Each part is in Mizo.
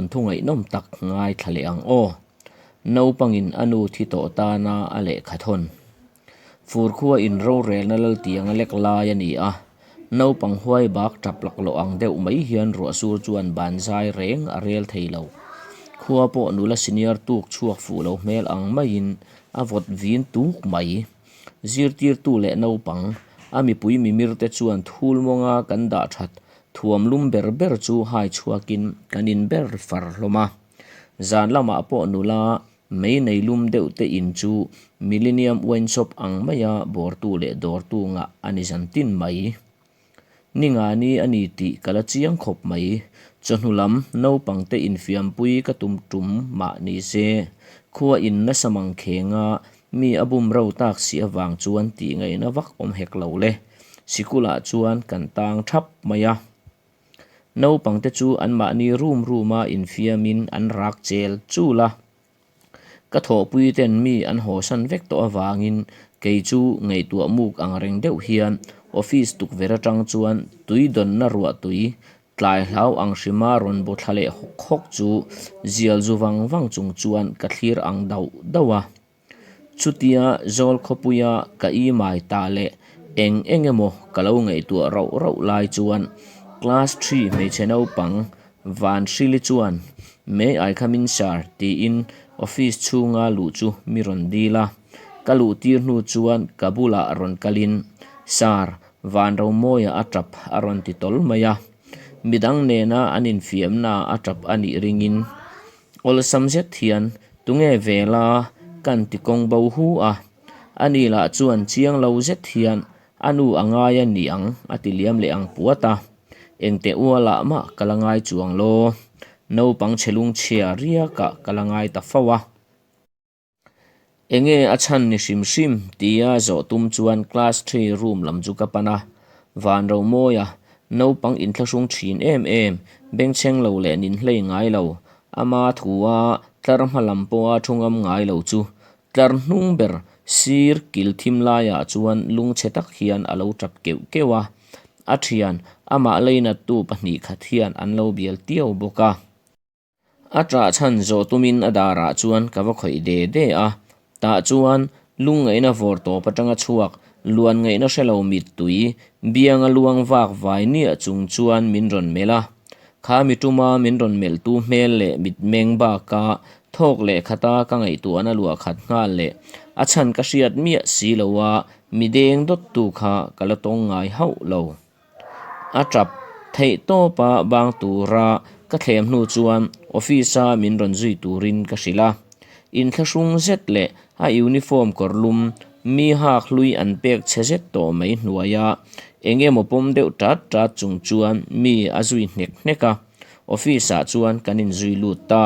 thawnthu ngaihnawm tak ngaithla leh ang aw. Naupangin a nu thi tawh tana a lehkha thawn. Fur khua in rorelna lal tiang a lek lai a ni a, naupang huai bak tap laklawh ang deuh mai hian ruahsur chuan ban zai reng a rel thei lo. Khua pawh nula senior tuk chhuak fuh lo hmel ang maiin a vawt vin tuk mai. Zirtirtu leh naupang, a mipui mimir te chuan thul mawnga kan dah that thuam lum ber ber chu hai chhuakin kan in ber far hlawm a. Zan lamah pawh nula mei nei lum deuh te in chu Millennium Wine Shop ang maia bawrtu leh dawrtu ngah a ni zan tin mai. Ni nga ni a ni tih ka la chiang khawp mai. Chawhnu lam naupang te infiampui ka tum tum mah ni se, khua in nasa mang khenga mi a bum ro tak si avang chuan tih ngaihna vak awm hek lo le. Sikulah chuan kan tang thap mai a. Naupang te chu anmahni rum ruma infiamin an rak chel chul a. Ka thawhpui ten mi an hawsan vek tawh avangin kei chu ngaihtuah muk ang reng deuh hian office tukverh atang chuan tui dawnna ruah tui tlai hlau ang hrima rawn baw thla leh hawk hawk chu zial zu vang vang chung chuan ka thlir ang dauh dauh a. Chutia zawl khawpuia ka i mai ta leh eng eng emaw ka lo ngaihtuah rauh rauh lai chuan class three hmeichhe naupang Van Hrili chuan May I come in sir tiin office chhunga luh chu mi rawn dil a. Ka luh tir hnu chuan ka bulah rawn kalin Sir, Van Romawia a tap a rawn ti tawl mai a. Midang nena an infiamna a tap a nih ringin Awlsam zet hian tunge vela kan ti kawng bo hu a, ani lah chuan chiang lo zet hian a nu a ngai a ni ang a ti liam leh ang puat a, engteh ualah mah ka la ngai chuang law, naupang chhe lungchhia riakah ka la ngai ta fo a. Enge a chhan ni hrim hrim tia zawh tum chuan class three room lam chu ka pan a, van Romawia naupang inthlahrung thin em em, bengchheng lo leh nin hlei ngai lo, ama thua tlar hma lam pawha thu ngam ngai lo chu tlar hnung ber sir kil thim laiah chuan lungchhe tak hian a lo tap keuh keuh a, a thian amah leinattu 2 khat hian an lo bial tiau bawk a. A ṭah chhan zawh tumin a darah chuan ka va khawih de de a, tah chuan lungngaihna vawr tawp aṭanga chhuak, luan ngaihna hre lo mittui, bianga luang vak vai niah chung chuan min rawn melh a. Kha mi ṭuma min rawn melhtu hmel leh mitmeng baka thawk leh khata ka ngaihtuahna luah khat nghal leh a chhan ka hriat miah si loa mi deng dawttu kha ka la tawng ngai hauh lo. A tap theih tawpa bang tura ka thlem hnu chuan office-a min rawn zui turin ka hrilh a. Inthlahrung zet leh a uniform kawr lum mi hak hlui an pek chhe zet tawh mai hnuaia eng emaw pawm deuh tat tat chung chuan mi a zui hnek hnek a, office-ah chuan kan inzui lut ta.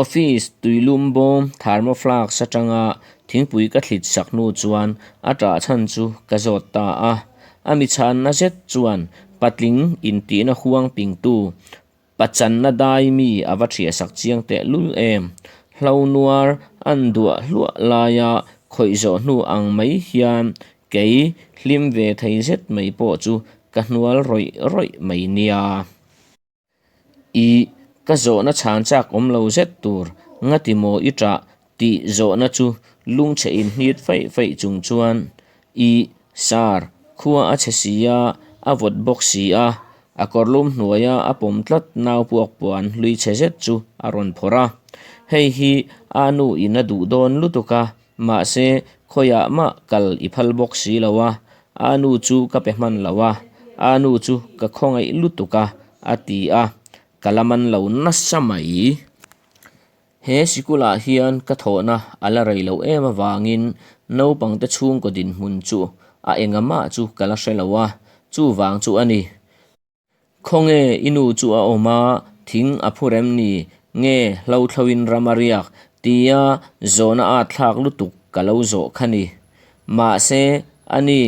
Office tuilum bawm thermoflask atanga thingpui ka thlit sak hnu chuan a ṭah chhan chu ka zawt ta a. A mi chhanna zet chuan patling intihna huang pingtu pachanna dai mi a va ṭhiah sak chiang teh lul em. Hlo nuar an duah hluah laia khawih zawh hnu ang mai hian kei hlim ve thei zet mai pawh chu ka hnual rawih rawih mai nia. I ka zawhna chhan chak awm lo zet tur ngati maw i ṭah tih zawhna chu lungchhe inhnit faih faih chung chuan I sar khua a chhe si a, a vawt bawk si a, a kawrlum hnuaia a pawm tlat nau puak puan hlui chhe zet chu a rawn phawrh a. Hei hi a nu in a duh dawn lutuk a, Mahse, khawiah mah kal i phal bawk si lo a, a nu chu ka pe hman lo a, a nu chu ka khawngaih lutuk a, a ti a, ka la man lo nasa mai. He sikulah hian ka thawhna a la rei loh em avangin naupangte chhungkaw dinhmun chu a engamah chu ka la hre lo a, chuvang chu a ni. Khawnge i nu chu a awm a, thing a phu rem ni nge hlothloin ram a riak tia zawhna at thlak lutuk ka lo zawh kha ni. Mahse, ani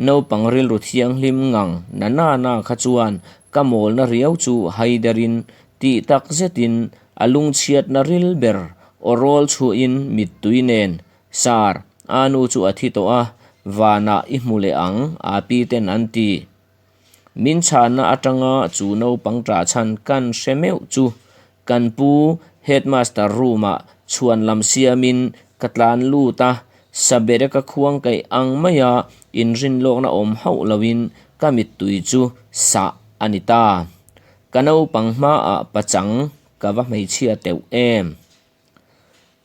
naupang rilru thianghlim ngang na na na kha chuan ka mawlna riau chu haiderin tih tak zetin a lungchhiatna ril ber aw rawl chhuahin mittui nen Sir, a nu chu a thi tawh a, vanah i hmu leh ang a pi ten an ti. Min chhanna atanga chu naupang ṭah chhan kan hre meuh chu. Kan pu headmaster room-ah chhuan lam siamin ka tlan lut a, sabereka khuang kaih ang maia inrinlawkna awm hauh loin ka mittui chu sah a ni ta. Ka naupang hmaah pachang ka va hmeichhia teuh em?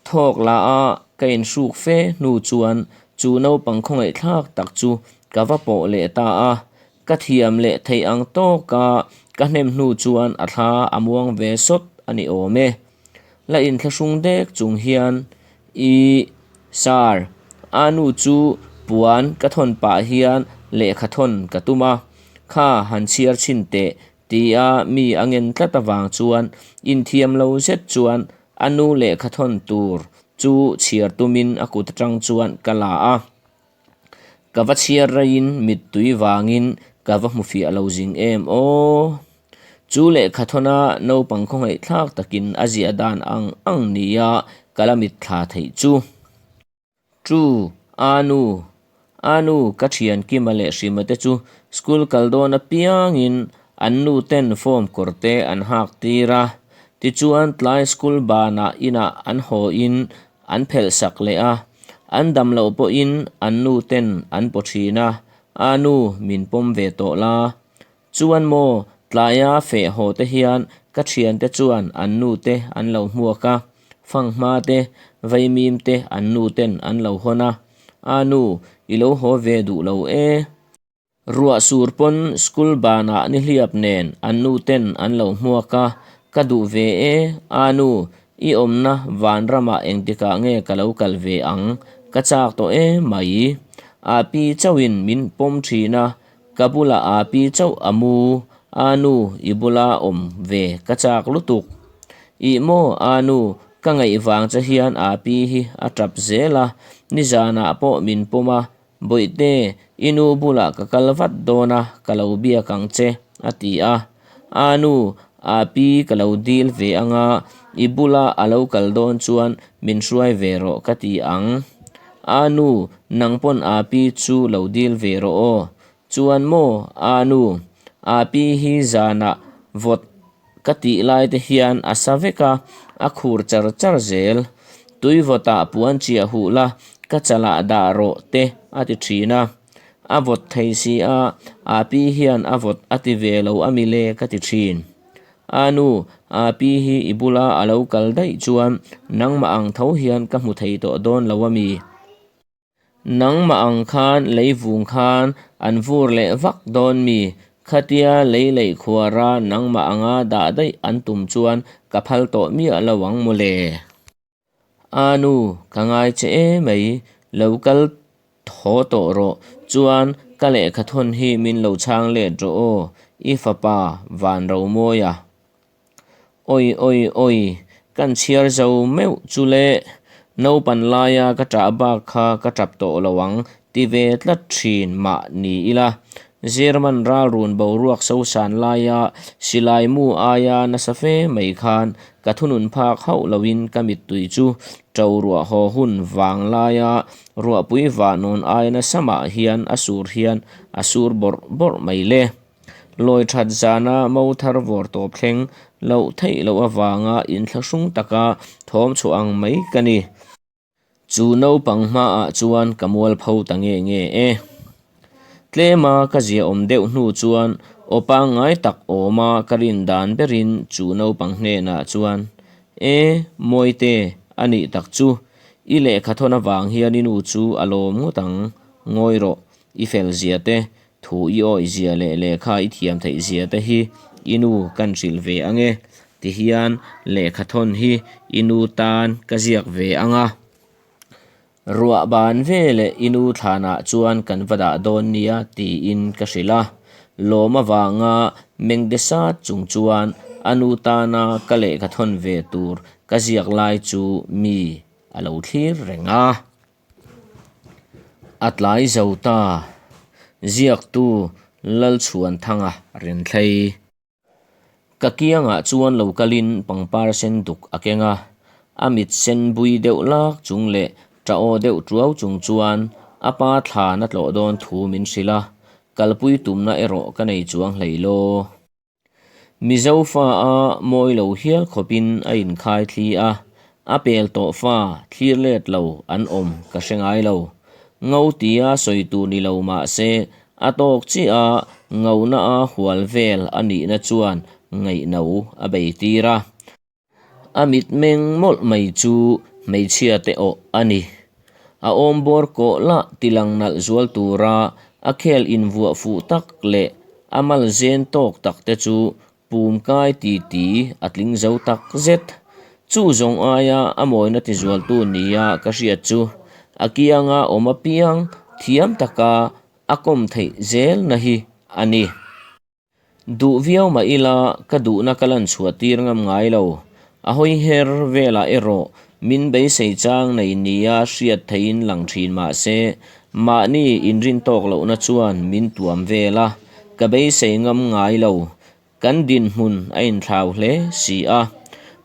Thawk la a ka inhruk fe hnu chuan chu naupang khawngaihthlak tak chu ka va pawh leh ta a, ka thiam leh theih ang tawka ka hnem hnu chuan a thla a muang ve sawt a ni awm e. La inthlahrung dek chung hian I Sir, a nu chu puan ka thawn pah hian lehkha thawn ka tum a, kha han chhiar chhin teh Tia mi a ngen tlat avang chuan inthiam lo zet chuan a nu lehkha thawn tur chu chhiar tumin a kut atang chuan ka la a. Ka va chhiar reiin mittui vangin ka va hmu fiah lo zing em aw. Chu lehkha thawna naupang khawngaihthlak takin a ziah dan ang ang nia ka la mitthla theih chu. Chu, Anu, Anu, ka thian Kima leh Hrima te chu school kal dawn apiangin an nu ten form kawr te an hak tir a, tichuan tlai school banah inah an haw in an phelh sak leh a, an dam loh pawhin an nu ten an paw thin a, Anu, min pawm ve tawh la. Chuan maw, tlaia feh haw te hian ka thiante chuan an nu te an lo hmuak a, fanghma te, vaimim te an nu ten an lo hawn a, A nu, i lo haw ve duh lo e. Ruah sur pawn school banah nihliap nen an nu ten an lo hmuak a, ka duh ve e, A nu, i awmna vanramah engtikah nge ka lo kal ve ang, ka chak tawh e mai. A pi chauhin min pawm thin a, Ka bulah aa pi chauh a mu, aa nu i bula awm ve ka chak lutuk. Ih maw aa nu, ka ngaih vang che hian aa pi hi a tap zel a, nizanah pawh min pawm a, Bawihte, i nu bulah ka kal vat dawn a, ka lo biak ang che, a ti a. Aa nu, aa pi ka lo dil ve anga, i bula a lo kal dawn chuan min hruai ve rawh ka ti ang. Aa nu, nang pawn aa pi chu lo dil ve rawh aw. Chuan maw, aa nu, aa pi hi zanah vawt ka tih lai te hian a sa vek a, a khur char char zel. Tui vawtah puan chiah huh la, ka chalah dah rawh te a ti thin a. A vawt thei si a, aa pi hian a vawt a ti ve lo a mi le ka ti thin. A nu, aa pi hi i bula a lo kal daih chuan nangmah ang tho hian ka hmu thei tawh dawn lo a mi? Nangmah ang khan lei vung khan an vur leh vak dawn mi? Khatia lei leih khuara nangmah anga dah daih an tum chuan ka phal tawh miah lo ang mawle. A nu, ka ngai che e mai, lo kal thaw tawh rawh, chuan ka lehkha thawn hi min lo chhang let rawh aw, i fapa Vanromawia. Awi awi awi, kan chhiar zo meuh chu le, naupan laia ka ṭah bak kha ka ṭap tawh lo ang ti ve tlat ṭhin mah ni ila, German ralrun boruak sosan laia silai mu aia nasa fe mai khan ka thunun phak hauh loin ka mittui chu ṭo ruah haw hun vang laia ruahpui vahnawn aia nasa mah hian a sur hian a sur bawrh bawrh mai le. Lawi that zana mo thar vawr tawp thleng loh theih loh avanga inthlahrung taka thawm chhuah ang mai ka ni. Chu naupang hmaah chuan ka mualpho ta nge nge e. Tlema ka ziaawm deuh hnu chuan aw pangngai tak awma ka rin dan berin chu naupang hnenah chuan, E, Mawite, a nih tak chu, i lehkha thawn avang hian i nu chu a lawm ngawt ang, ngawi rawh, i fel zia te, thu i awih zia leh lehkha i thiam theih zia te hi i nu kan hrilh ve ang e, Tihian lehkha thawn hi i nu tan ka ziak ve ang a, ruah ban ve leh i nu thlanah chuan kan va dah dawn nia tiin ka hrilh a. Lawm avanga mengde sat chung chuan a nu tana ka lehkha thawn ve tur ka ziak lai chu mi a lo thlir reng a. A tlai zo ta, ziaktu Lalchhuanthanga Renthlei. Ka kiangah chuan lo kalin pangpar sen duk a keng a, a mit sen bui deuh lak chung leh ṭah aw deuh ṭuau chung chuan a pa thlan a tlawh dawn thu min hrilh a, kalpui tumna erawh ka nei chuang hlei law. Mizo fa a mawi lo hial khawpin a inkhai thli a, a pel tawh fa thlir let lo an awm ka hre ngai lo. Ngo tia sawi tur ni lo mah se a tawk chiah a ngona a hual vel a nihna chuan ngaihno a bei tir a. A mitmeng mawlh mai chu hmeichhia te awh a ni. A awmbawr kawh lah tilang nalh zual tura a khel invuah fuh tak leh a mal zen tawk tak te chu pum kai ti ti a tling zo tak zet. Chu zawng aia a mawina tizualtu nia ka hriat chu a kianga awm apiang thiam taka a kawm theih zelna hi a ni. Duh viau mah ila ka duhna ka lan chhuah tir ngam ngai lo. A hawi her velah erawh min beisei chang nei nia hriat theihin lang thin mah se, mahni inrin tawk lohna chuan min tuam vel a, ka beisei ngam ngai lo. Kan dinhmun a inthlau hle si a.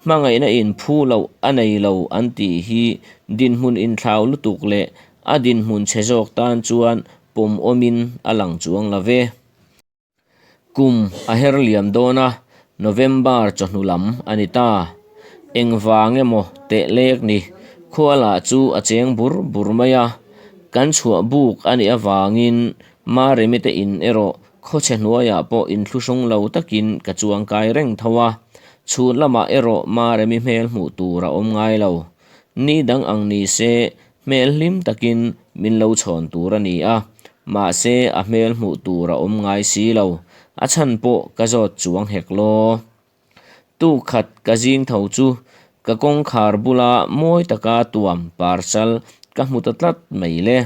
Hmangaihna inphu loh a nei lo an tih hi dinhmun inthlau lutuk leh a dinhmun chhe zawk tan chuan pawm awmin a lang chuang lo ve. Kum a her liam dawn a, November chawhnu lam a ni ta. Engvang emaw teh lek ni, khua lah chu a cheng bur bur mai a. Kan chhuah buk a nih avangin Maremi te in erawh khawchhe hnuaiah pawh inthluhrung lo takin ka chuang kai reng tho a. Chhun lamah erawh Maremi hmel hmuh tur a awm ngai lo. Ni dang ang ni se Hmel hlim takin min lo chhawn tur a ni a, mahse a hmel hmuh tur a awm ngai si lo, a chhan pawh ka zawt chuang hek law. Tuk khat ka zing tho chu ka kawngkhar bula mawi taka tuam parcel ka hmu ta tlat mai le.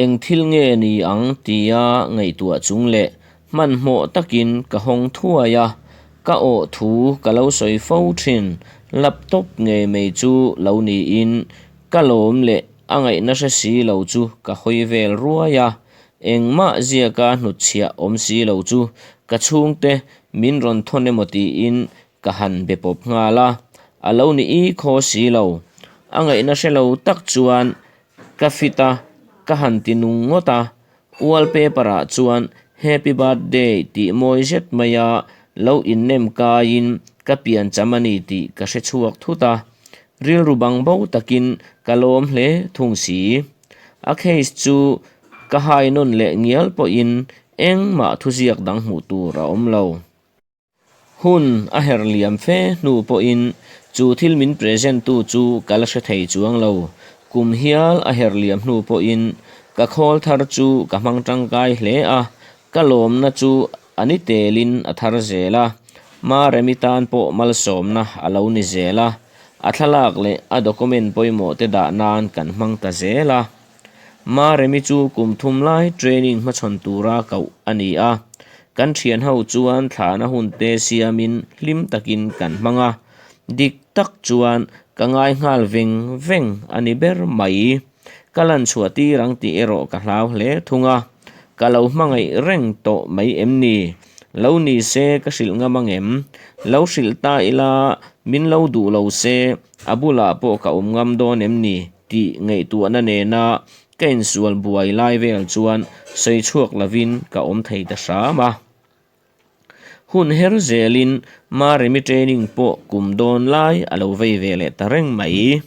Eng thil nge ni ang tia ngaihtuah chung leh hmanhmawh takin ka hawng thuai a, ka awh thu ka lo sawi fo thin laptop ngei mai chu lo niin ka lawm leh a ngaihna hre si lo chu ka hawi vel ruai a, engmah ziaka hnutchhiah awm si lo chu ka chhungte min rawn thawn emaw tiin ka han be pawp nghal a, a lo ni i khaw si lo. A ngaihna hre lo tak chuan Ka fit a, ka han ti nung ngawt a, wallpaper ah chuan Happy Birthday tih mawi zet mai a lo innem kaiin ka pian cham a ni tih ka hre chhuak thut a, rilru bang bo takin ka lawm hle thung si. A case chu ka hai nawn leh ngial pawhin engmah thuziak dang hmuh tur a awm lo. Hun a her liam fe hnu pawhin chu thil min present tu chu ka la hre thei chuang lo. Kum hial a her liam hnu pawhin ka khawl thar chu ka hmang tangkai hle a, ka lawmna chu a ni telin a thar zel a. Maremi tan pawh malsawmna a lo ni zel a, a thlalak leh a document pawimawh te dah nan kan hmang ta zel a. Maremi chu kum thum lai training hmachhawn tura koh a ni a, kan thian ho chuan thlahna hun te siamin hlim takin kan hmang a, dik tak chuan ka ngai nghal veng veng a ni ber mai. Ka lan chhuah tir ang tih erawh ka hlau hle thung a, ka lo hmangaih reng tawh mai em ni? Lo ni se ka hrilh ngam ang em? Lo hrilh ta ila min lo duh lo se a bulah pawh ka awm ngam dawn em ni? Tih ngaihtuahna nena ka insual buai lai vel chuan sawi chhuak lovin ka awm thei ta hram a. Hun her zelin Maremi training pawh kum dawn lai a lo vei ve leh ta reng mai.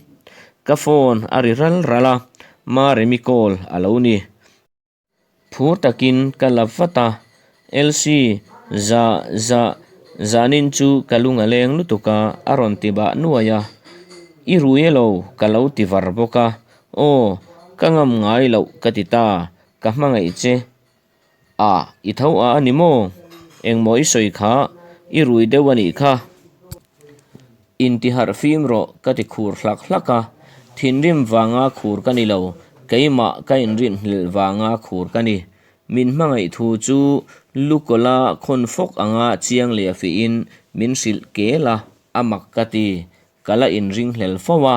Ka phone a ri ral ral a, Maremi call a lo ni. Phur takin ka la vat a, Elsie, za, za, zanin chu ka lung a leng lutuk a, a rawn ti bah nuai a. I rui elo, ka lo ti var bawk a. Aw, ka ngam ngai loh ka ti ta, ka hmangaih che. A, i tho a a ni maw? Engmaw i sawi kha, i rui deuh a nih kha. Intiharh fim rawh ka ti khur hlak hlak a, thinrim vanga khur ka ni lo, keimah ka inrinhlelh vanga khur ka ni. Min hmangaih thu chu lukawla khawn fawk anga chiang leh fihin min hrilh kel a, a mak ka ti, ka la inringhlel fo a.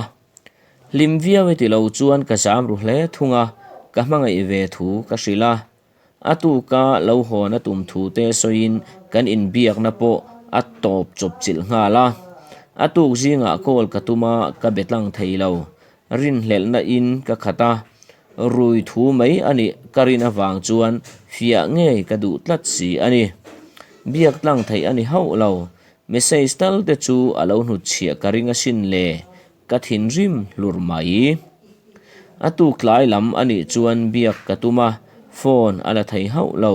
Hlim viau e ti lo chuan ka zam ru hle thung a, ka hmangaih ve thu ka hrilh a. A tuka lo hawn a tum thu te sawiin kan inbiakna pawh a tawp chawp chilh nghal a. A tuk zingah call ka tum a, ka be tlang thei lo. Rinhlelhna in ka khat a, rui thu mai a nih ka rin avang chuan fiah ngei ka duh tlat si a ni. Biak tlang theih a ni hauh lo. Message tal te chu a lo hnutchhiah ka ring asin le, ka thinrim hlur mai. A tuk tlai lam a nih chuan biak ka tum a, phone a la thei hauh lo.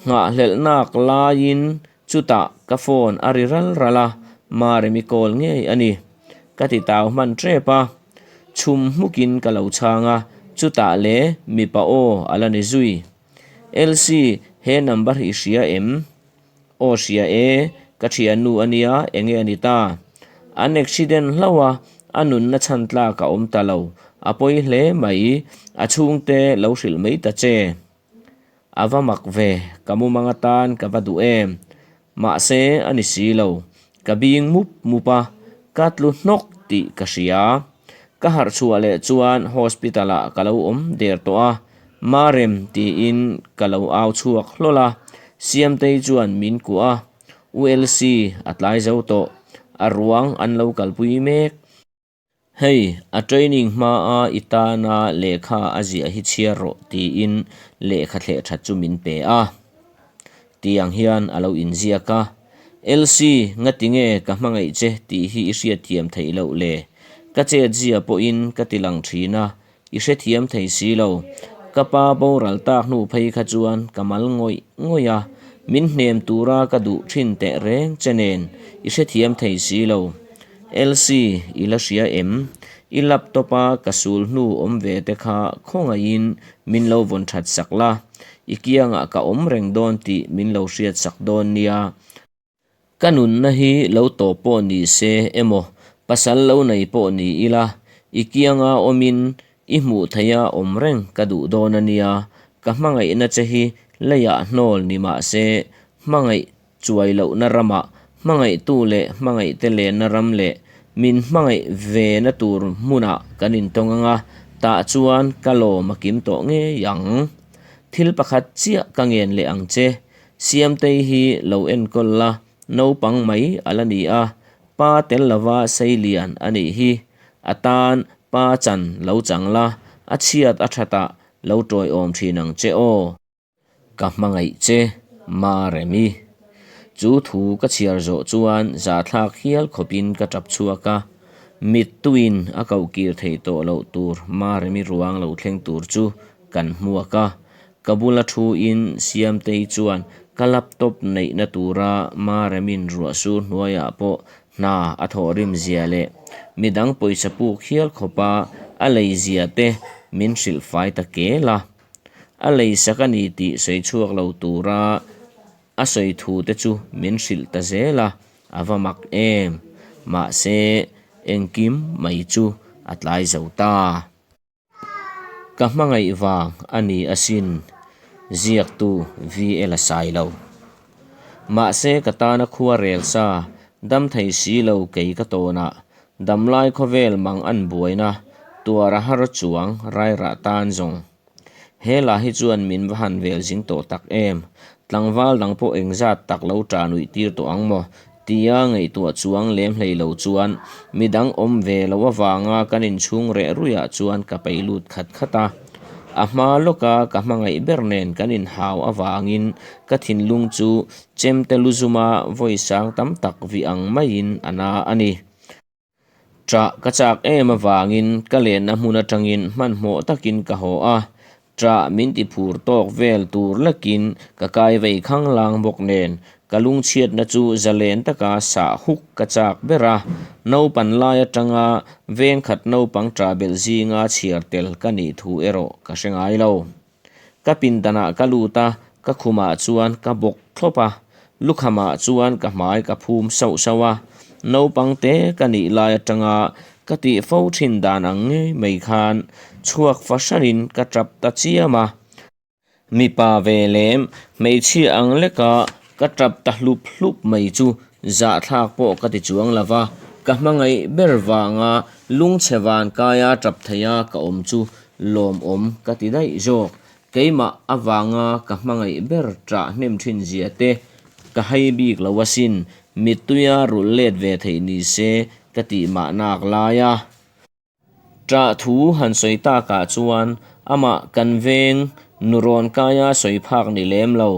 Nghahhlelhnak laiin chutah ka phone a ri ral ral a, Maremi call ngei a ni. Ka ti tau hman tep a, chhum hmukin ka lo chhang a, chutah le mipa aw a la ni zui. Elsie, he number hi i hria em? Aw hria e, ka thiannu a nia, enge a ni ta? An accident hlauh a, a nunna chhan tlak a awm ta lo, a pawi hle mai, a chhungte lo hrilh mai ta che. A va mak ve, ka mumang atan ka va duh em. Mahse a ni si lo, ka bing mup mup a, ka tlu hnawk tih ka hria. Ka harh chhuah leh chuan hospital ah ka lo awm der tawh a, Marem tiin ka lo au chhuak hlawl a, Siamtei chuan min kuah a, U Elsie a tlai zo tawh, a ruang an lo kalpui mek. Hei, a training hmaa i tana lehkha a ziah hi chhiar rawh tiin lehkha thleh that chu min pe a. Tiang hian a lo inziak a, Elsie, ngati nge ka hmangaih che tih hi i hriatthiam theih loh le? Ka chetzia pawhin ka ti lang thin a, I hrethiam thei si lo. Ka pa boral tak hnu phei kha chuan ka mal ngawih ngawih a, min hnem tura ka duh thin teh reng che nen i hrethiam thei si lo. Elsie, i la hria em? I laptop a ka sul hnu awm ve te kha khawngaihin min lo vawn that sak la, i kiangah ka awm reng dawn tih min lo hriat sak dawn nia. Ka nunna hi lo tawp pawh ni se emaw, pasal lo nei pawh ni ila, i kianga awmin i hmuh theiha awm reng ka duh dawn a nia, ka hmangaihna che hi leiah hnawl ni mah se, hmangaih chuai lohna ramah, hmangaihtu leh hmangaihte lenna ram leh min hmangaih ve na tur hmunah kan intawng ang a, tah chuan ka lawm a kim tawh ngei ang. Thil pakhat chiah ka ngen leh ang che, Siamtei hi lo enkawl la, naupang mai a la ni a, pa tel lova sei lian a nih hi. A tan pa chan lo chang la, a chhiat a thatah lo tawiawm thin ang che aw. Ka hmangaih che, Maremi. Chu thu ka chhiar zawh chuan zahthlak hial khawpin ka tap chhuak a, mittuin a koh kir theih tawh loh tur Maremi ruang lo thleng tur chu kan hmuak a, Ka bula thu in Siamtei chuan ka laptop neihna tura Maremin ruahsur hnuaiah pawh hna a thawh rim zia leh midang pawisa puk hial khawpa a lei zia te min hrilh fai ta kel a. A lei sak a ni tih sawi chhuak lo tura a sawi thu te chu min hrilh ta zel a, a va mak em. Mahse engkim mai chu a tlai zo ta. Ka hmangaih vang a ni asin, ziaktu VL a sai lo. Mahse ka tana khua rel sa, dam thei si lo kei ka tawnah, damlai khawvel mang an buaina, tuar a har chuang rairah tan zawng. He la hi chuan min va han vel zing tawh tak em? Tlangval dang pawh engzat tak lo ṭah nuih tir tawh ang maw? Tia ngaihtuah chuang lem hlei lo chuan midang awm ve lo avanga kan inchhung reh ruihah chuan ka pei lut khat khat a. A hma lawka ka hmangaih ber nen kan inhau avangin ka thinlung chu chemte lu zuma vawi sang tam tak vih ang maiin a na a ni. Ṭah ka chak em avangin ka lenna hmun aṭangin hmanhmawh takin ka haw a, ṭah min ti phur tawk vel tur lekin ka kai vei khanglang bawk nen ka lungchhiatna chu zalen taka sah huk ka chak ber a, naupan lai aṭanga vengkhat naupang ṭah belh zinga chhiar tel ka nih thu erawh ka hre ngai lo. Ka pindanah ka lut a, ka khumah chuan ka bawk thlawp a, lukhamah chuan ka hmai ka phum sauh sauh a, naupang te ka nih lai atanga ka tih fo thin dan ang ngei mai khan chhuak fahranin ka tap ta chiam a. Mipa ve lem hmeichhia ang leka ka tap ta hlup hlup mai chu zahthlak pawh ka ti chuang lo va, ka hmangaih ber vanga lungchhe vankaia tap theia ka awm chu Lawmawm ka ti daih zawk. Keimah avanga ka hmangaih ber ṭah hnem ṭhin zia te ka hei bik lo asin, mittuia rulh let ve theih ni se ka tih mah nak lai a. Ṭah thu han sawi takah chuan amah kan veng nu rawn kaia sawi phak ni lem lo,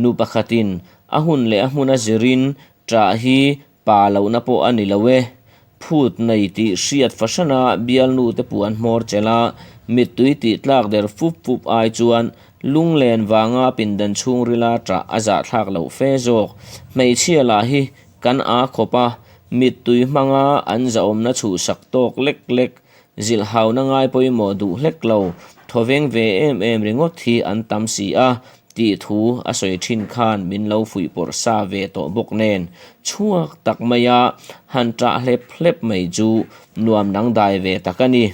nu pakhatin. A hun leh a hmun a zirin ṭah hi pa lohna pawh a ni lo e. Phut nei tih hriat fahrana bialnu te puan hmawr chelh a, mittui tih tlak der fup fup ai chuan lunglen vanga pindan chhungrila ṭah a zahthlak loh fe zawk. Hmeichhia lah hi kan aa khawp a, mittui hmanga an zahawmna chhuhsak tawk lek lek Zilhhauna ngai pawimawh duh hlek lo, thawveng ve em em ringawt hi an tam si a, tih thu a sawi thin khan min lo fuih pawrh sa ve tawh bawk nen, chhuak tak maia han ṭah hlep hlep mai chu nuam dangdai ve tak a ni.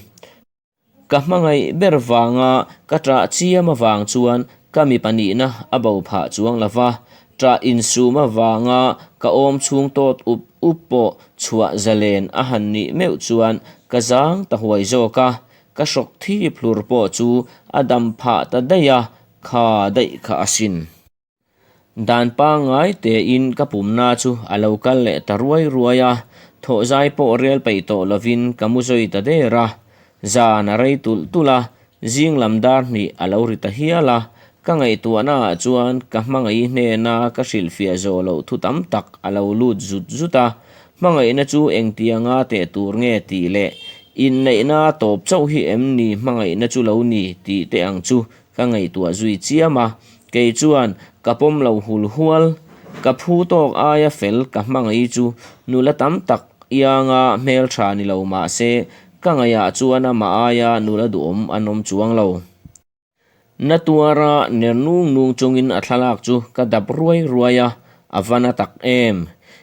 Ka hmangaih ber vanga ka ṭah chiam avang chuan ka mipa nihna a bo phah chuang lo va, ṭah insum avanga ka awm chhung tawt up up pawh Chhuah zalen a han nih meuh chuan ka zang ta huai zawk a, ka hrawk thip hlur pawh chu a dam phah ta daih a, kha daih kha asin. Dan pangngai tein ka pumna chu a lo kal leh ta ruai ruai a, thawhzai pawh rel peih tawh lovin ka mu zui ta der a. Zan a rei tulh tulh a, zing lam dar hnih a lo ri ta hial a, ka ngaihtuahna ah chuan ka hmangaih hnena ka hrilhfiah zawh loh thu tam tak a lo lut zut zut a, hmangaihna chu engtianga teh tur nge tih leh inneihna tawp chauh hi em ni hmangaihna chu lo ni tih te ang chu ka ngaihtuah zui chiam a, kei chuan ka pawm lo hul hual, ka phu tawk aia fel ka hmangaih chu nula tam tak ianga hmeltha ni lo mah se Ka ngaihah chuan amah aia nula duhawm an awm chuang lo. Na tuara ner nung nung chungin a thlalak chu ka dap ruai ruai a, a va na tak em.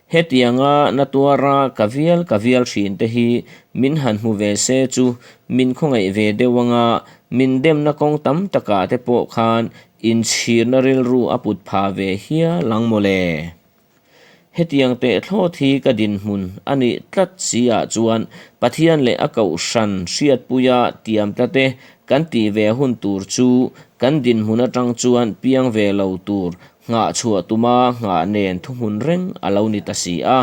Hetianga na tuara ka vial ka vial thin te hi min han hmu ve se chu min khawngaih ve deuh anga min demna kawng tam takah te pawh khan inchhirna rilru a put pha ve hial ang mawle. Hetiang teh thlawt hi ka dinhmun a nih tlat si ah chuan Pathian leh a Kohhran hriatpuia tiam tlate kan tih ve hun tur chu kan dinhmun atang chuan piang ve lo tur nghah chhuah tuma nghah nen thuhmun reng a lo ni ta si a.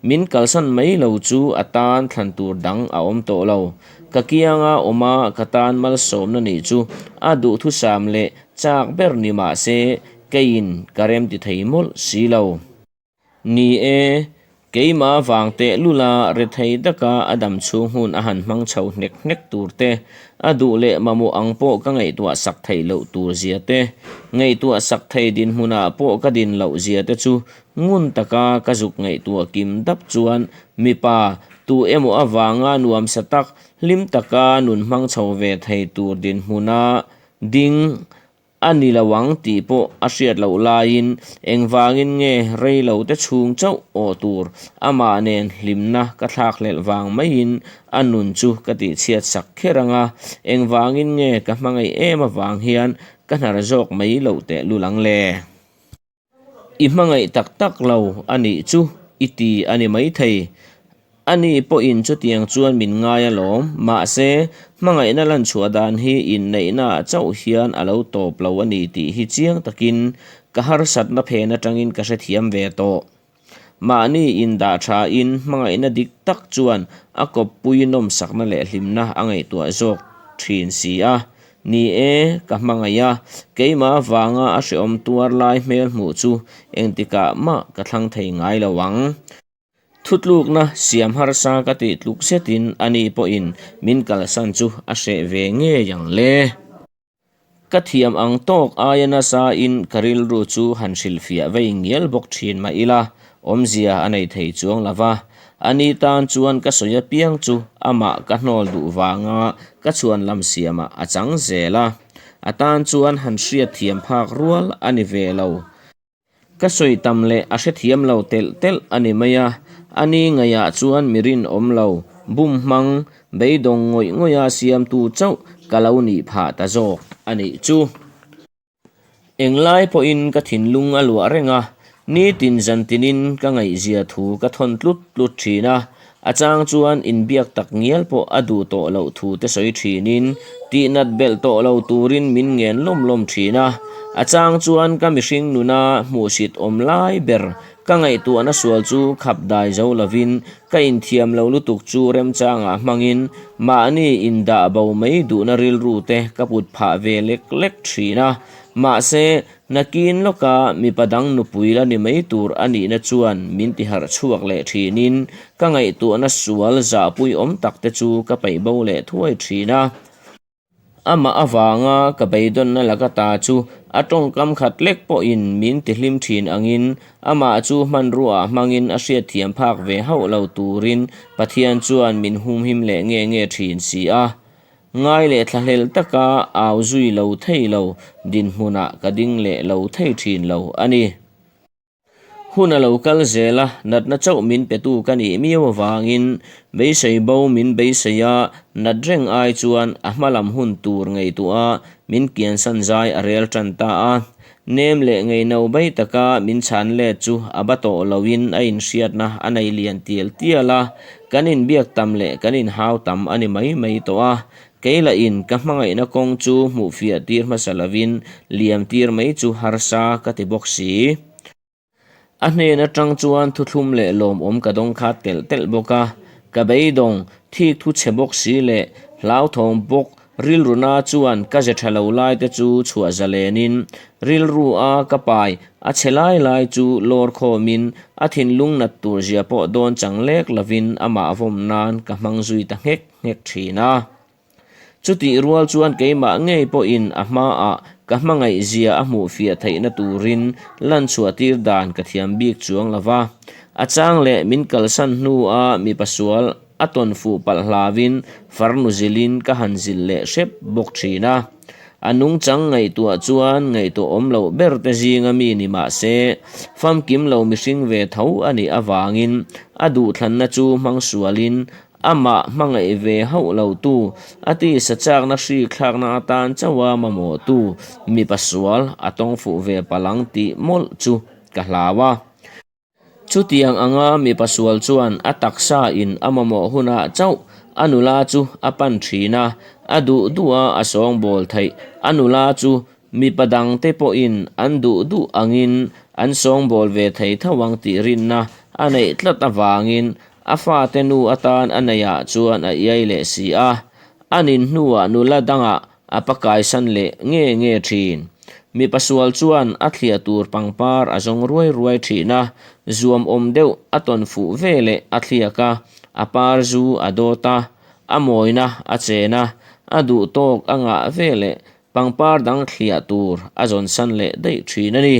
Min kalsan mai lo chu a tan thlan tur dang a awm tawh lo. Ka kianga awma ka tan malsawmna nih chu a duhthusam leh chak ber ni mah se Keiin ka rem ti thei mawlh si lo. Ni e, keimah vang tehlula rethei taka a dam chhung hun a han hmang chho hnek hnek tur te, a duh leh mamawh ang pawh ka ngaihtuah sak theih loh tur zia te, ngaihtuah sak thei dinhmunah pawh ka din loh zia te chu ngun taka ka zuk ngaihtuah kim dap chuan mipa tu emaw avanga nuamsa tak, hlim taka nun hmang chho ve thei tur dinhmuna ding A ni lo ang tih pawh a hriat loh laiin engvangin nge rei lo te chhung chauh awh tur amah nen hlimna ka thlakhlelh vang maiin a nun chu ka tihchhiat sak kher ang a, engvangin nge ka hmangaih em avang hian ka hnar zawk mai loh tehlul ang le? I hmangaih tak tak lo a nih chu i ti a ni maithei. Ani pawhin chutiang chuan min ngai alawm. Mahse, hmangaihna lanchhuah dan hi inneihnaah chauh hian a lo tawp lo a ni tih hi chiang takin ka harsatna phen atangin ka hrethiam ve tawh. Mahni indah thain hmangaihna dik tak chuan a kawppui nawmsakna leh hlimna a ngaihtuah zawk thin si a. Ni e, ka hmangaih a, keimah vanga a hreawm tuar lai hmel hmuh chu engtikah mah ka thlang thei ngai lo ang. Thutlukna siam harsa ka tih tluk zetin ani pawhin min kalsan chu a hreh ve ngei ang le. Ka thiam ang tawk aia nasa in ka rilru chu han hrilhfiah vei ngial bawk thin mah ila, awmzia a nei thei chuang lo va. Ani tan chuan ka sawi apiang chu amah ka hnawl duh vanga ka chhuan lam siamah a chang zel a. A tan chuan han hriatthiam phak rual a ni ve lo. Ka sawi tam leh a hrethiam lo telh telh a ni mai a, a ni ngaihah chuan mi rinawm lo, bum hmang, beidawng ngawih ngawiha siamtu chauh ka lo nih phah ta zawk a nih chu. Englai pawhin ka thinlung a luah reng a, nitin zantinin ka ngaihzia thu ka thawn tlut tlut thin a, A chang chuan inbiak tak ngial pawh a duh tawh loh thu te sawi thinin tihnat belh tawh lo turin min ngen lawm lawm thin a. A chang chuan ka mihring nuna hmuhsit awm lai ber Ka ngaihtuahna sual chu khap dai zo lovin ka inthiam lo lutuk chu remchangah hmangin mahni indah bo mai duhna rilru te ka put phah ve lek lek thin a. Mahse, nakin lawka mipa dang nupui la ni mai tur a nihna chuan min tiharh chhuak leh thinin ka ngaihtuahna sual zahpui awm tak te chu ka peih bo leh thuai thin a. Amah avanga ka beidawnna laka ta chu a tawngkam khat lek pawhin min tihlim thin angin amah chu hmanruaah hmangin a hriatthiam phak ve hauh lo turin Pathian chuan min humhim leh nge nge thin si a. Ngai leh thlahlel taka au zui lo thei lo dinhmunah ka ding leh lo thei thin lo a ni. Hun a lo kal zel a, natna chauh min petu ka nih miau avangin beisei bo min beisei a, nat reng ai chuan a hma lam hun tur ngaihtuah a min kiansan zai a rel tan ta a. Nem leh ngeino bai taka min chhan let chu a ba tawh loin a inhriatna a nei lian tial tial a, kan inbiak tam leh kan inhau tam a ni mai mai tawh a. Kei lahin ka hmangaihna kawng chu hmuh fiah tir hmasa lovin liam tir mai chu harsa ka ti bawk si. A hnen atang chuan thuthlum leh lawmawm ka dawng kha telh telh bawk a, ka beidawng, thik thu chhe bawk si leh hlauthawng bawk rilruna chuan ka ze tha lo lai te chu chhuah zalenin rilru a ka pai a chhe lai lai chu lawr khawmin a thinlung nat tur zia pawh dawn chang lek lovin amah vawm nan ka hmang zui ta nghek nghek thin a. Chutih rual chuan keimah ngei pawhin a hmaah ka hmangaihzia a hmuh fiah theihna turin lan chhuahtir dan ka thiam bik chuang lo va. A chang leh min kalsan hnua mipa sual a tawn fuh palh hlauin farnu zilhin ka han zilh leh hrep bawk thin a. A nungchang ngaihtuah chuan ngaihtuah awm loh ber te zinga mi ni mah se, famkim lo mihring ve tho a nih avangin a duhthlanna chu hmang sualin Amah hmangaih ve hauh lo tu, a tisa chakna hri thlakna atan chauha mamawh tu mipa sual a tawng fuh ve palang tih mawlh chu ka hlau a. Chutiang anga mipa sual chuan a taksa in a mamawh hunah chauh a nula chu a pan thin a, a duh duha a sawngbawl theih a nula chu mipa dangte pawhin an duh duh angin an sawngbawl ve thei tho ang tih rinna a neih tlat avangin A fate nu atan a neihah chuan a iai leh si a, a nin hnuah nula dangah a pakaisan leh nge nge thin. Mipa sual chuan a thliah tur pangpar a zawng ruai ruai thin a, zuam awm deuh a tawn fuh ve leh a thliak a, a par zu a dawt a, a mawina a chen a, a duh tawk a ngah ve leh Pangpar dang thliah tur a zawn san leh daih thin a ni.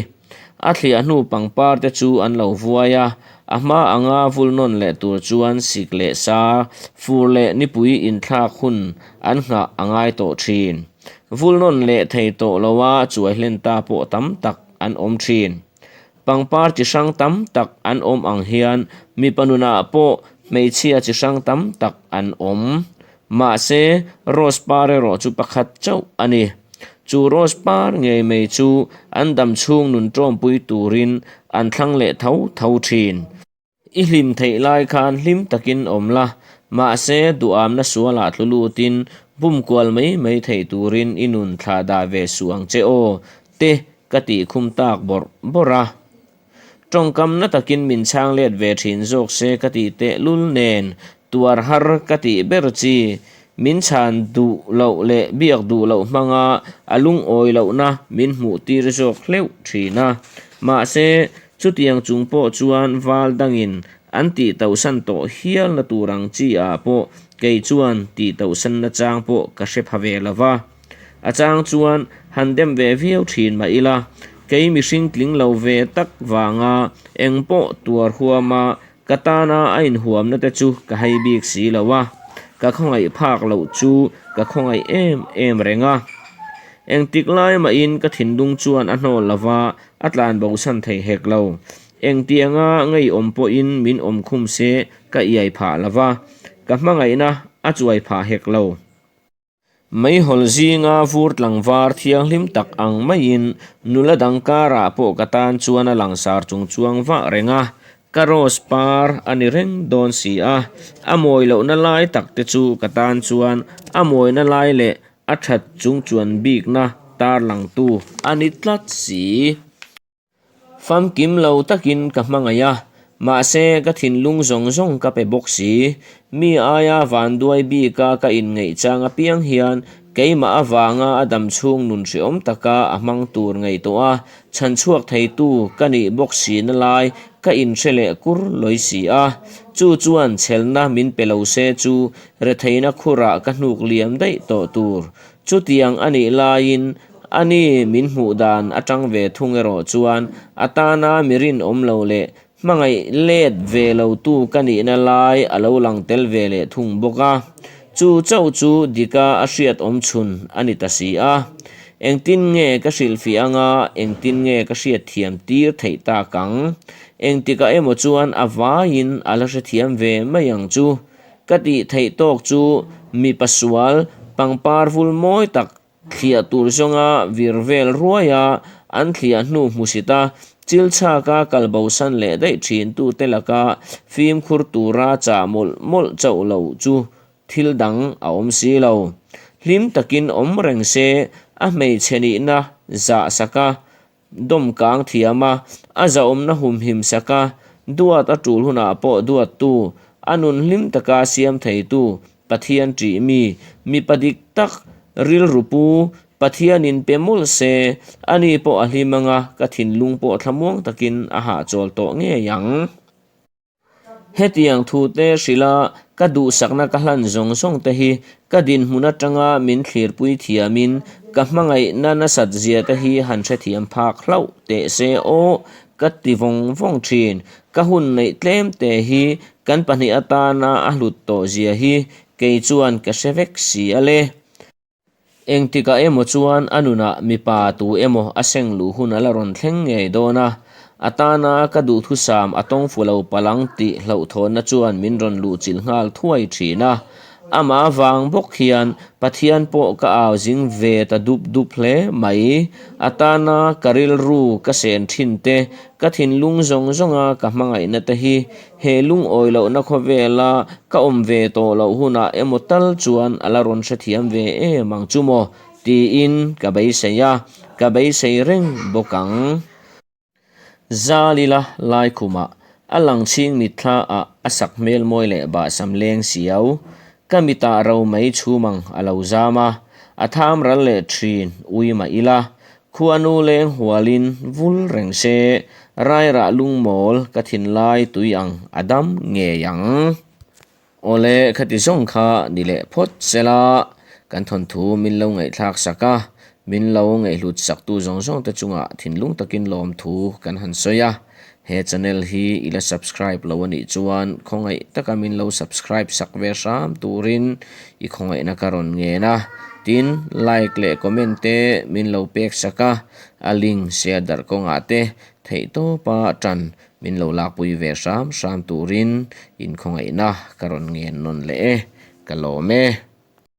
A thliah hnu pangpar te chu an lo vuai a, a hma anga vul nawn leh tur chuan sik leh sa, fur leh nipui inthlak hun an nghah a ngai tawh thin. Vul nawn leh thei tawh loa chuai hlen ta pawh tam tak an awm thin. Pangpar chi hrang tam tak an awm ang hian mipa nunah pawh hmeichhia chi hrang tam tak an awm. Mahse, rose par erawh chu pakhat chauh a ni. Chu rose par ngei mai chu an dam chhung nun tawmpui turin an thlang leh tho tho thin. I hlim theih lai khan hlim takin awm la, mahse duhamna sualah tlu lutin bum kual mai mai theih turin i nun thlah dah ve suh ang che aw, te ka tih khum tak bawrh bawrh a. Tawngkam na takin min chhang let ve thin zawk se ka tih tehlul nen tuar har ka tih ber chi, min chhan duh loh leh biak duh loh hmanga a lungawi lohna min hmuh tir zawk hleuh thin a. Mahse, chutiang chung pawh chuan val dangin an tih tohsan tawh hialna tur ang chi ah pawh kei chuan tih tohsanna chang pawh ka hre pha ve lo va. A chang chuan han dem ve viau thin mah ila, kei mihring tling lo ve tak vanga eng pawh tuar huama ka tana a inhuamna te chu ka hei bik si lo a, ka khawngaih phak loh chu ka khawngaih em em reng a. Engtik lai mahin ka thinlung chuan a hnawl lo va, a tlan bosan thei hek lo. Engtianga ngeiawm pawhin min awm khum se ka iai phah lo va, ka hmangaihna a chuai phah hek lo. Meihawl zinga vur tlangvar thianghlim tak ang maiin nula dang karah pawh ka tan chuan a langsar chung chuang vah reng a, ka rose par a ni reng dawn si a, a mawi lohna lai tak te chu ka tan chuan a mawina lai leh a that chung chuan bikna tarlangtu a ni tlat si. Famkim lo takin ka hmangaih a, mahse ka thinlung zawng zawng ka pe bawk si. Mi aia vanduai bika ka inngeih chang apiang hian keimah avanga a damchhung nun hreawm taka a hmang tur ngaihtuah a, chhanchhuak theitu ka nih bawk sina lai ka inhre leh kur lawi si a. Chu chuan chhelna min pe lo se chu retheina khurah ka hnuk liam daih tawh tur. Chutiang a nih laiin a ni min hmuh dan atang ve thung erawh chuan a tana mi rinawm lo leh hmangaih let ve lotu ka nihna lai a lo lang tel ve leh thung bawk a. Chu chauh chu dika a hriat awm chhun a ni ta si a. Engtin nge ka hrilhfiah anga engtin nge ka hriatthiam tir theih tak ang? Engtikah emaw chuan a vaiin a la hrethiam ve mai ang chu. Ka tih theih tawk chu mipa sual pangpar vul mawi tak thliah tur zawnga vir vel ruai a, an thliah hnu hmusit a, chil chhaka kal bosan leh daih thin tute laka fimkhur tura chah mawlh mawlh chauh lo chu thil dang a awm si lo. Hlim takin awm reng se, a hmeichhe nihna zah saka Dawm kang thiam a, a zahawmna humhim sak a, duat a tul hunah pawh duattu, a nun hlim taka siam theitu, Pathian ṭih mi, mipa dik tak, rilru pu, Pathianin pe mawlh se, ani pawh a hlim anga ka thinlung pawh thlamuang takin a hahchawl tawh ngei ang. Hetiang thute hrilha ka duhsakna ka hlan zawng zawng te hi ka dinhmun atanga min thlirpui thiamin ka hmangaihna nasat zia te hi han hrethiam phak hlauh teh se aw ka ti vawng vawng thin. Ka hun neih tlem te hi kan pahnih atana a hlut tawh zia hi kei chuan ka hre vek si a le. Engtikah emaw chuan a nunah mipa tu emaw a seng luh hun a la rawn thleng ngei dawn a, a tana ka duhthusam a tawng fu lo palang tih hlauhthawnna chuan min rawn luhchilh nghal thuai thin a. Amah vang bawk hian Pathian pawh ka au zing ve ta dup dup hle mai. A tana ka rilru ka sen thin te, ka thinlung zawng zawnga ka hmangaihna te hi He lungawi lohna khawvela ka awm ve tawh loh hunah emaw tal chuan a la rawn hrethiam ve em ang chu maw? tiin ka beisei a, ka beisei reng bawk ang. Zalila laikhumah a lang chhing mitthla ah a sak hmel mawi leh bahsam leng siau. Ka mitah ro mai chhum ang a lo zam a, a tham ral leh thin ui mah ila Khuanu leng hualin vul reng se, rairah lungmawl ka thinlai tui ang a dam ngei ang. Awle khati zawng kha ni leh phawt sela, kan thawnthu min lo ngaihthlak sak a, min lo ngaihhlut saktu zawng zawng te chungah thinlung takin lawmthu kan han sawi a. He channel hi i la subscribe lo anih chuan khawngaih taka min lo subscribe sak ve hram turin i khawngaihna ka rawn ngen a, tin like leh comment te min lo pek sak a, a link share darh kawngah te theihtawpa tan min lo lakpui ve hram hram turin in khawngaihna ka rawn ngen nawn leh e, ka lawm e.